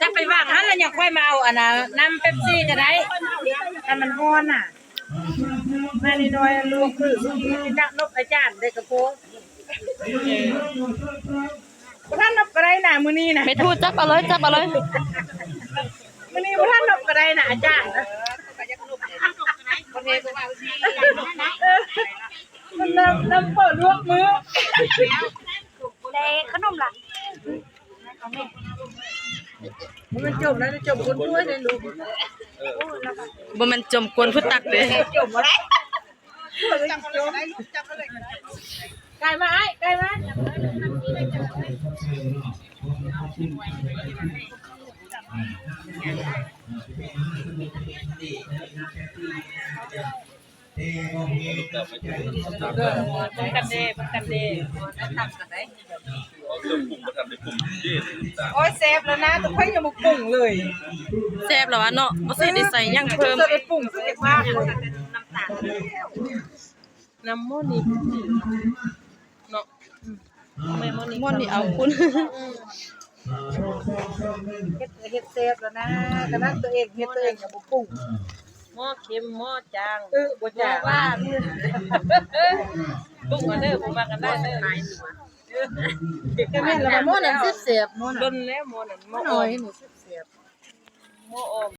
ຈະໄປວາງຫັ້ນລະ ຍັງຄ່ອຍມາເອົາອັນນ່າ ນ້ຳເປັບຊີກໍໄດ້ ຄັນມັນຮ້ອນນະ. ມານ້ອຍໆ ລູກຄືຊິຈັກນົບອາຈານໄດ້ກະໂພ ບໍ່ທັນນົບກໍໄດ້ນະມື້ນີ້ນະ. ແມ່ທູດ ຈັບເອົາເລີຍ ຈັບເອົາເລີຍ. ມື້ນີ້ບໍ່ທັນນົບກໍໄດ້ນະອາຈານນະ. ເອີ ນ້ຳ ນ້ຳເປີດລວກມື ໄດ້ຂະໜົມລະ. ບໍ່ແມ່ນຈົມນະ ຈົມກົ້ນຖ້ວຍເດ້ລູກ. ບໍ່ແມ່ນຈົມກົ້ນຜູ້ຕັກເດ້. ຈົມບໍ່ໄດ້. ກາຍມາອ້າຍ ກາຍມາ. ເບິ່ງກັນແດ່ ເບິ່ງກັນແດ່ ເອົາເລື່ອງປຸງບໍ່ທັນໄດ້ປຸງເດ້. ໂອ້ຍ ແຊບແລ້ວນະ ແຕ່ຂ້ອຍຍັງບໍ່ປຸງເລີຍ. ແຊບແລ້ວຫວາເນາະ ບໍ່ຊິໄດ້ໃສ່ຫຍັງເພີ່ມ. ເອີ ໃສ່ໄດ້ປຸງ ໃສ່ຈັກບາດເລີຍ. ນ້ຳໝໍ້ນີ້ເນາະ ແມ່ໝໍ້ນີ້ ໝໍ້ນີ້ເອົາຄຸນ. ເຮັດ ເຮັດແຊບແລ້ວນະ ຂະໜາດຕົວເອງເຮັດ ຕົວເອງຍັງບໍ່ປຸງ. ໝໍ້ເຄັມ ໝໍ້ຈາງ ເອີ ບໍ່ຈາງ ໝໍ້ຫວານ ປຸງເອົາເດີ ບໍ່ມັກອັນໃດເດີ. ແມ່ນແລ້ວ ໝໍ້ນັ້ນແຊບໆ ໝໍ້ນັ້ນ ດົນແລ້ວ ໝໍ້ນັ້ນ ໝໍ້ ໝໍ້ນ້ອຍນີ້ແຊບໆ ໝໍ້ອ່ອມ.